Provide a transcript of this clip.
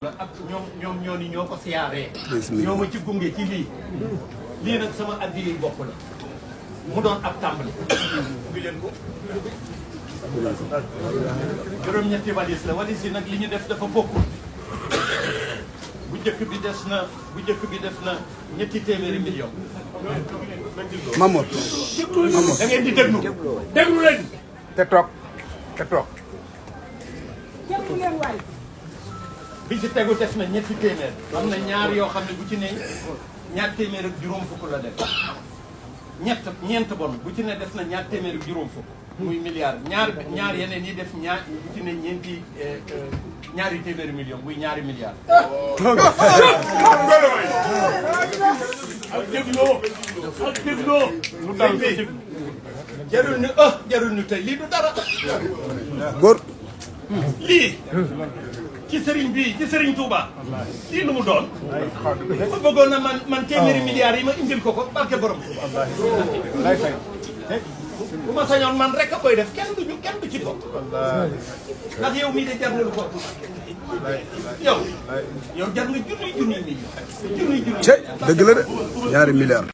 ak ñoom ñoo ko siyaaree. ñoo ma ci gunge ci lii nag sama addi bopp la mu doon ab tàmbali. bi leen ko juróom-ñetti walis la walis yi nag li ñu def dafa bokkul. bu njëkk bi def na ñetti téeméeri million. Mamour da ngeen di déglu leen. te toog bi ci tegu def na ñetti téeméer. am na ñaar yoo xam ne bu ci ne ñaar téeméer ak juróom fukk la def. ñeent bon bu ci ne def na ñaar téeméer ak juróom fukk. muy milliard ñaar yeneen yi def bu ci ne ñaari téeméeri million muy ñaari milliards. ak dégloo lu dal jarul ni tey lii du dara. góor lii ci sëriñ Touba lii lu mu doon ma bëggoon na man téeméeri milliards yi ma indil ko barke borom Touba bu ma sañoon man rek a koy def kenn du ci bokk ndax yow mii de jar na lu ko yow jar nga junni million dëgg la de ñaari milliards